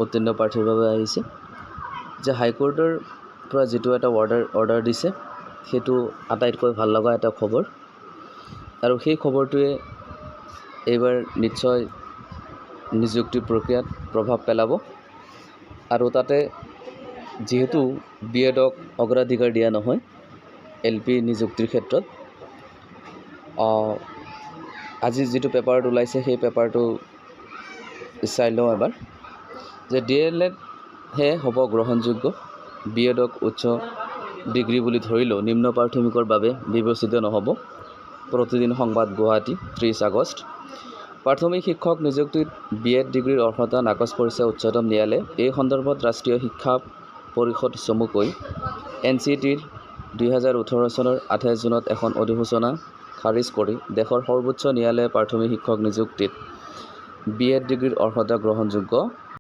উত্তীৰ্ণ প্ৰাৰ্থীৰ বাবে আহিছে যে হাইকোৰ্টৰ পৰা যিটো এটা অৰ্ডাৰ দিছে, সেইটো আটাইতকৈ ভাল লগা এটা খবৰ আৰু সেই খবৰটোৱে এইবাৰ নিশ্চয় নিযুক্তি প্ৰক্ৰিয়াত প্ৰভাৱ পেলাব। আৰু তাতে যিহেতু বি এডক অগ্ৰাধিকাৰ দিয়া নহয় এল পি নিযুক্তিৰ ক্ষেত্ৰত, আজি যিটো পেপাৰত ওলাইছে, সেই পেপাৰটো চাই লওঁ এবাৰ যে ডি এল এডহে হ'ব গ্ৰহণযোগ্য, বি এডক উচ্চ ডিগ্ৰী বুলি ধৰিলেও নিম্ন প্ৰাথমিকৰ বাবে বিবেচিত নহ'ব। প্ৰতিদিন সংবাদ, গুৱাহাটী, 30 আগষ্ট। প্ৰাথমিক শিক্ষক নিযুক্তিত বি এড ডিগ্ৰীৰ অৰ্হতা নাকচ কৰিছে উচ্চতম ন্যায়ালয়ে। এই সন্দৰ্ভত ৰাষ্ট্ৰীয় শিক্ষা পৰিষদ চমুকৈ এন চি টিৰ 2018 চনৰ 28 জুনত এখন অধিসূচনা খাৰিজ কৰি দেশৰ সৰ্বোচ্চ ন্যায়ালয়ে প্ৰাথমিক শিক্ষক নিযুক্তিত বি এড ডিগ্ৰীৰ অৰ্হতা গ্ৰহণযোগ্য